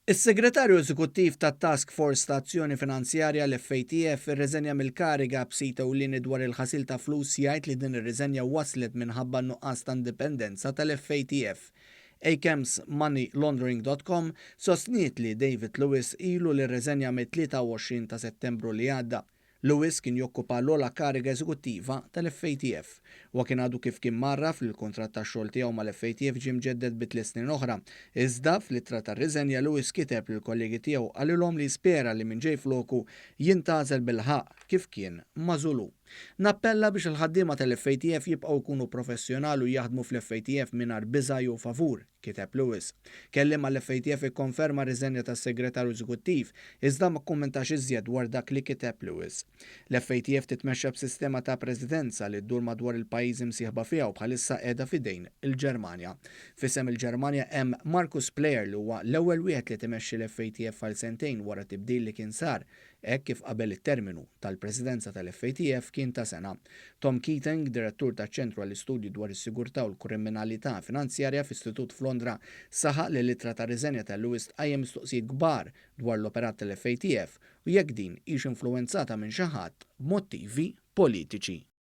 Is-Segretarju Eżekuttiv tat-Task Force ta' Azzjoni Finanzjarja, l-FATF, irriżenja mill-kariga b'sit ewlieni dwar il-ħasil ta' flus jgħid li din ir-riżenja waslet minħabba n-nuqqas ta' indipendenza tal-FATF. ACAMSMoneyLaundering.com sostniet li David Lewis ilu li rriżenja mit-23 ta' Settembru li għadda. Lewis kien jokkupa l-ogħla kariga eżekuttiva tal-FATF. Huwa kien għadu kif kien mgħarraf li l-kuntratt tax-xogħol tiegħu mal-FATF ġie mġedded bi 3 snin oħra. Iżda fl-ittra tar-riżenja Lewis kiteb lill-kollegi tiegħu qalilhom li jispera li min ġej floku jintgħażel bil-ħaqq kif kien magħżul hu. Nappella biex il-ħaddiema tal-FATF jibqgħu jkunu professjonali u jaħdmu fl-FATF mingħajr biża' jew favur, kiteb Lewis. Kelliem għall-FATF ikkonferma r-riżenja tas-Segretarju Eżekuttiv iżda ma kkummentax iżjed dwar dak li kiteb Lewis. L-FATF titmexxa b'sistema ta' presidenza li ddur madwar il-pajjiżi msieħba fiha u bħalissa qiegħda f'idejn il-Ġermanja. F'isem il-Ġermanja hemm Markus Pleyer li huwa l-ewwel wieħed li timexxi l-FATF għal sentejn wara tibdil li kien sar hekk kif qabel it-terminu tal-presidenza tal-FATF kien ta' sena. Tom Keating, direttur taċ-Ċentru għall-Istudji dwar is-Sigurtà u l-Kriminalità Finanzjarja f'Istitut f'Londra, saħaq li l-ittra ta' riżenja ta' Lewis tqajjem mistoqsijiet kbar dwar l-operat tal-FATF u jekk din hix influwenzata minn xi ħadd b'mottivi politiċi.